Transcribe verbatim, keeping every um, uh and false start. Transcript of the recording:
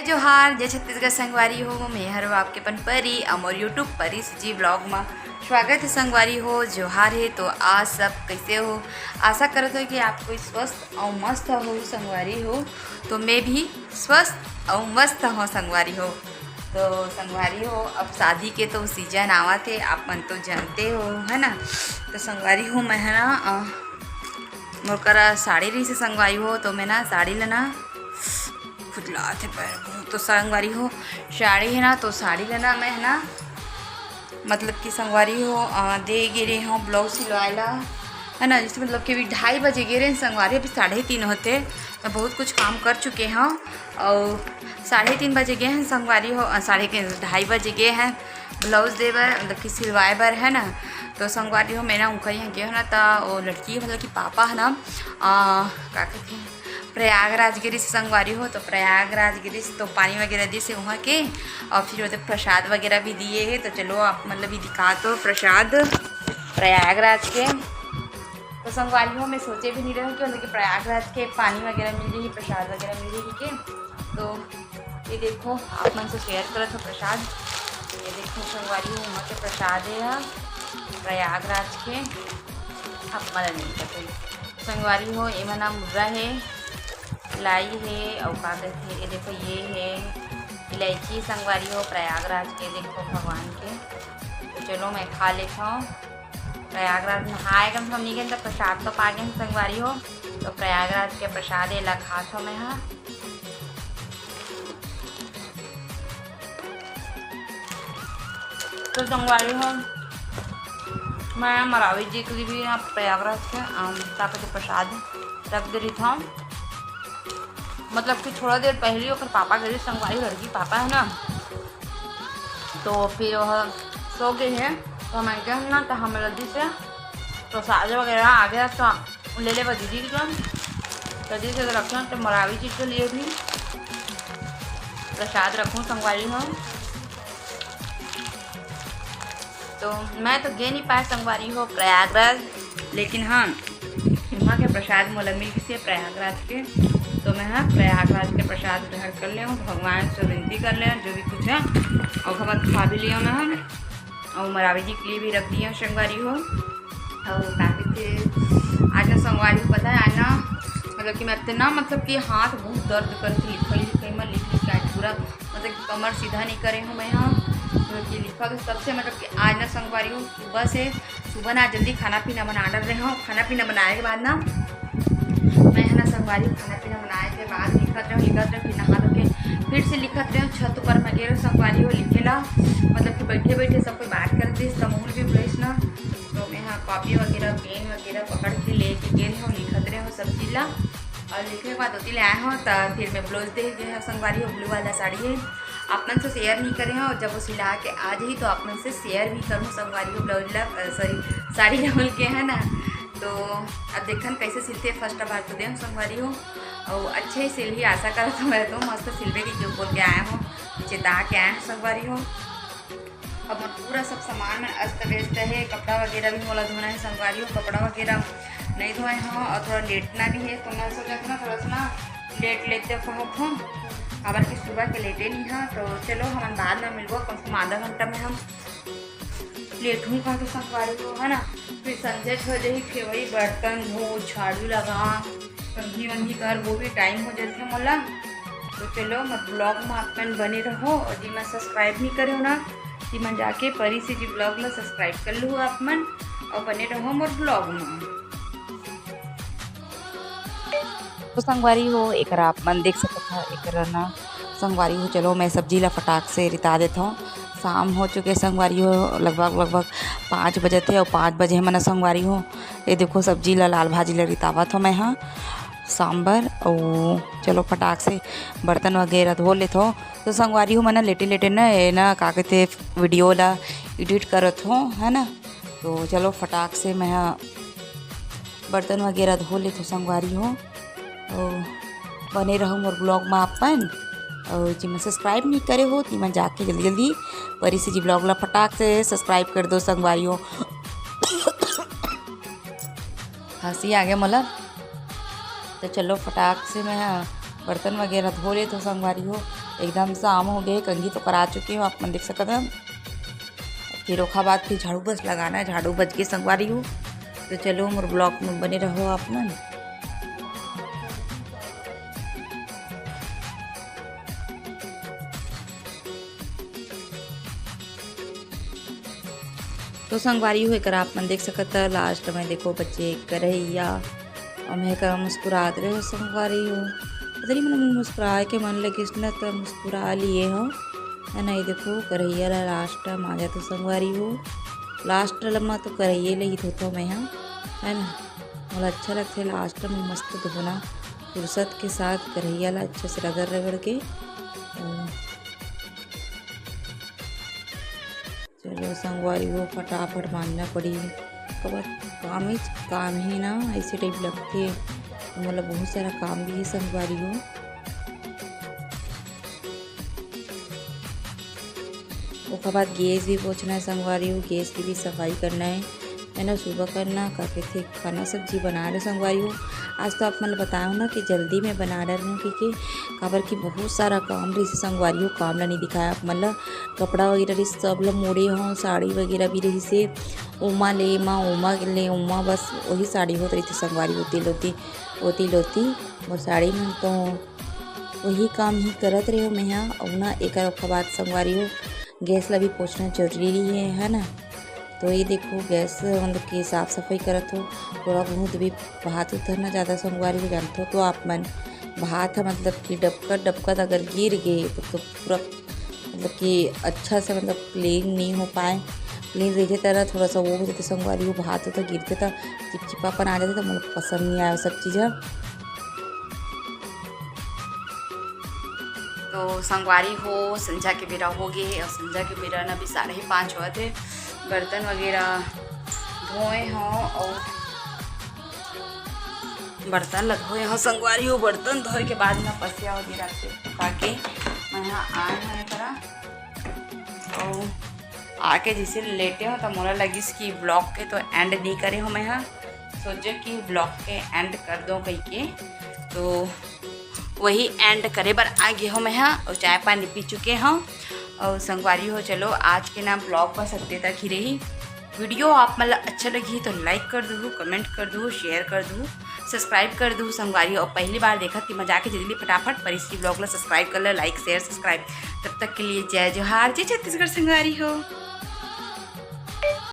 जोहार, जय छत्तीसगढ़ संगवारी हो। मैं हर आपके अपन परी अउ मोर YouTube परी C G vlog मा स्वागत है संगवारी हो। जोहार है। तो आज सब कैसे हो? आशा करत हो कि आप कोई स्वस्थ अउ मस्त हो संगवारी हो। तो मैं भी स्वस्थ अउ मस्त हो संगवारी हो। तो संगवारी हो, अब शादी के तो सीजन आवत है, आप मन तो जानते हो, है ना। तो संगवारी हो, मैं है ना, अ, मोर करा साड़ी रही से संगवारी हो, तो मैं ना साड़ी लेना खुजलात हे पैर बहुत। तो संगवारी हो, साड़ी है ना, तो साड़ी लेना मैं है ना, मतलब कि संगवारी हो, अ, दे गे रहे हो ब्लाउज सिलवाए ला, है ना। जैसे मतलब कि अभी ढाई बजे गे रहे हैं संगवारी, अभी साढ़े तीन होते। मैं बहुत कुछ काम कर चुके हूँ और साढ़े तीन बजे गए हैं संगवारी हो, अ, साढ़े के, ढाई बजे गए हैं ब्लाउज दे बर, मतलब कि सिलवाए बर, है ना। तो संगवारी हो, मैं ना उनका यहाँ गए हो ना, तो वो लड़की मतलब कि पापा है ना, अ, का कहते हैं, प्रयागराज गिरिस संगवारी हो। तो प्रयागराज गिरिस तो पानी वगैरह दिस है वहाँ के, और फिर उधर प्रसाद वगैरह भी दिए है। तो चलो आप मतलब ये दिखा दो प्रसाद प्रयागराज के। तो संगवारी हो, मैं सोचे भी नहीं रहूँ कि मतलब कि प्रयागराज के पानी वगैरह मिल रही, प्रसाद वगैरह मिल रही के। तो ये देखो, आप मन से शेयर करत हो प्रसाद। ये देखो संगवारी हो, वहाँ के प्रसाद है यहाँ प्रयागराज के, आप मन नहीं पता। संगवारी हो, एमा ना मुर्रा हे, लाई हे, अउ का कहिथे, ये देखो, ये हे इलायची संगवारी हो, प्रयागराज के, देखो भगवान के। तो चलो, मैं खा लेथव। प्रयागराज नहाए गन हमनी के, तो प्रसाद तो पा गए संगवारी हो, तो प्रयागराज के प्रसाद एला खात हो मैं हा। तो संगवारी हो, मैं मरावी जी के लिए भी यहाँ प्रयागराज के, अम, का कहते, प्रसाद रख दे रही था। मतलब कि थोड़ा देर पहले ओकर पापा गए, संगवारी लड़की पापा है ना, तो फिर वह सो गए हैं। तो हम गए ना, तो हम जल्दी से प्रसाद वगैरह आ गया, तो ले लेबा दीदी के जौन, तो दीदी के रखना, तो मरावी जी के लिए भी प्रसाद रखूँ संगवारी हो। तो मैं तो गे नहीं पाए संगवारी हो प्रयागराज, लेकिन हाँ, वहाँ के प्रसाद मोला मिल से प्रयागराज के, तो मैं हाँ प्रयागराज के प्रसाद ग्रहण कर ले हूँ, भगवान से विनती कर ले हूँ, जो भी कुछ है, और खबर खा भी लिया मैं हम, और मरावी जी के लिए भी रख दिया संगवारी हो। और का कहते, आज ना संगवारी हो, पता है आज ना, मतलब कि मैं इतना, मतलब कि हाथ बहुत दर्द करके लिखाई लिखाई में लिख लिख के आज पूरा, मतलब कि कमर सीधा नहीं करे हूँ मैं यहाँ, मतलब कि लिखा तो सबसे, मतलब कि आज ना संगवारी हो, सुबह से, सुबह ना जल्दी खाना पीना बना डाल रहे हो। खाना पीना बनाए के बाद ना मैं है ना संगवारी खाना पीना बनाए के बाद लिखत रहे, लिखत रहे, फिर नहा धो के फिर से लिखत रहे। छत ऊपर में गेल संगवारी हो लिखे ला, मतलब कि बैठे बैठे सब कोई बात करते, समूह भी बोले ना, तो मैं हाँ कॉपी वगैरह पेन वगैरह पकड़ के लेके गेल हूँ, लिखत रहे हूँ सब चीज ला। और लिखे के बाद ओती ले आए हूँ, तो फिर मैं ब्लाउज दे गए हूँ संगवारी हो, ब्लू वाला साड़ी है, आप मन से शेयर नहीं करे हूँ। जब वो सिला के आ जाही तो आप मन से शेयर भी करूँ संगवारी हो, ब्लाउज ला, सॉरी, साड़ी ला बोल के, है ना। तो अब देखन कैसे सिलते, फर्स्ट बार तो दे हूँ संगवारी हो, और अच्छे सिलही आशा करत हूँ मैं, तो मस्त सिलबे के क्यों बोल के आया हूँ, चेता के आया हूँ संगवारी हो। अब मोर पूरा सब सामान मन अस्त व्यस्त हे, कपड़ा वगैरह भी मोला धोना हे संगवारी हो, कपड़ा वगैरह नहीं धोए हव और थोड़ा लेटना भी हे, तो मैं सोचत ना थोड़ा सा ना लेट लेते कहत हूँ, काबर कि सुबह के लेटे नहीं हव। तो चलो हमन बाद में मिलबो, कम से कम आधा घंटा में हम लेटहूँ कहत हूँ संगवारी हो, है ना। फिर संझा हो जाही, फिर वही बर्तन धो, झाड़ू लगा, संगी वंगी कर, वो भी टाइम हो जाथे मोला। तो चलो, मोर ब्लॉग में आप मन बने रहो, और जी मन सब्सक्राइब नहीं करे हो ना, जी मन जाके परी सी जी ब्लॉग ला सब्सक्राइब कर लो आप मन, और बने रहो मोर ब्लॉग में। तो संगवारी हो, एकरा आप मन देख सकत हा, एकरा ना संगवारी हो, चलो मैं सब्जी ला फटाक से रिता देत हूँ। शाम हो चुके संगवारी हो, लगभग, लगभग पाँच बजे थे और पाँच बजे मन संगवारी हो, ये देखो सब्जी ला, लाल भाजी ला रितावत हो मैं हा सांबर। और चलो फटाक से बर्तन वगैरह धो लेत हो। तो संगवारी हो, मैं ना लेटे लेटे ना, ये ना का कहते, वीडियो ला एडिट करत हो, है ना। तो चलो फटाक से मैं हा बर्तन वगैरह धो लेत हो संगवारी हो। और बने रहो मोर ब्लॉग में आप मन। और जी मन सब्सक्राइब नहीं करे हो, ती मन जाके जल्दी जल्दी परी सी जी ब्लॉग ला फटाक से सब्सक्राइब कर दो संगवारी हो। खांसी आ गया मोला। तो चलो फटाक से मैं हा बर्तन वगैरह धो लेत हो संगवारी हो। एकदम शाम हो गए, कंघी तो करा चुके हो, आप मन देख सकत हव। फिर ओखर बाद फिर झाड़ू बस लगाना है, झाड़ू बच के संगवारी हो। तो चलो मोर ब्लॉग में बने रहो आप मन। तो संगवारी हो, एकर आप मन देख सकत ह, लास्ट में देखो बच्चे करहिया, अउ मैं का मुस्कुरात रहे संगवारी हो। पता नहीं, मन मुस्कुराए के मन लगिस न, त मुस्कुरा लिए हो, है ना। ये देखो करहिया ला लास्ट मांजा तो संगवारी हो, लास्ट लम्मा तो करहिए ले ही धोथो मैं हा, है ना। मोला अच्छा लगथे लास्ट में मस्त धोना, फुर्सत के साथ करहिया ला अच्छे से रगड़ रगड़ के। अउ चलो संगवारी हो, फटाफट मांजना पड़ी, काबर काम ही काम ही ना, ऐसे टाइप लगथे। मतलब बहुत सारा काम भी है संगवारी हो। ओकर बाद गैस भी पोछना है संगवारी हो, गैस की भी सफाई करना है, है ना। सुबह करना का कथे खाना सब्जी बना ले संगवारी हो। आज तो आप मन ल बताए हो ना कि जल्दी में बना डरे हूँ, क्योंकि काबर कि बहुत सारा काम रहिस संगवारी हो, काम ला नहीं दिखाया आप मन ला। कपड़ा वगैरह रहिस सब ला मोड़े हो, साड़ी वगैरह भी रहिस हे, ओमा ले मा ओमा ले ओमा, बस वही साड़ी होत रहिथे संगवारी हो, ओती लोती ओती लोती मोर साड़ी मन तो वही काम ही करत रहे मैं हा। अउ ना एकर ओकर बाद संगवारी हो, गैस ला भी पोछना जरूरी है, है ना। तो ये देखो गैस मतलब कि साफ सफाई करत हो, थोड़ा बहुत भी भात उतर ना ज़्यादा संगवारी हो जानत हो तो आप मन भात ह मतलब कि डबकत डबकत अगर गिर गे तो, तो पूरा मतलब कि अच्छा से मतलब क्लीन नहीं हो पाए। क्लीन रहिथे तरह थोड़ा सा वो हो जाथे संगवारी हो, भात तो गिरथे त चिपचिपापन आ जाथे, तो मोला पसंद नहीं आया सब चीज़ ह। तो संगवारी हो, संझा के बेरा हो गए हे अउ संझा के बेरा न अभी साढ़े पाँच होत हे। बर्तन वगैरह धोए हो अउ बर्तन ला धोए हो संगवारी हो। बर्तन धोए के बाद में पसिया वगैरह के सुखा के मैं हा आए हो एकरा। अउ आके जैसे लेटे हो तो मोला लगिस कि ब्लॉग के तो एंड नहीं करे हो मैं हा। सोचे कि ब्लॉग के एंड कर दो कह के, तो वही एंड करे बर आ गे हो मैं हा। अउ चाय पानी पी चुके हो। अउ संगवारी हो, चलो आज के ना ब्लॉग बस अतने तक ही रही। वीडियो आप मन ला अच्छा लगी तो लाइक कर दू, कमेंट कर दू, शेयर कर दू, सब्सक्राइब कर दू संगवारी हो। अउ पहली बार देखत ही मजा के जल्दी फटाफट परेश जी ब्लॉग ला सब्सक्राइब कर लो, लाइक शेयर सब्सक्राइब। तब तक के लिए जय जोहार, जय छत्तीसगढ़ संगवारी हो।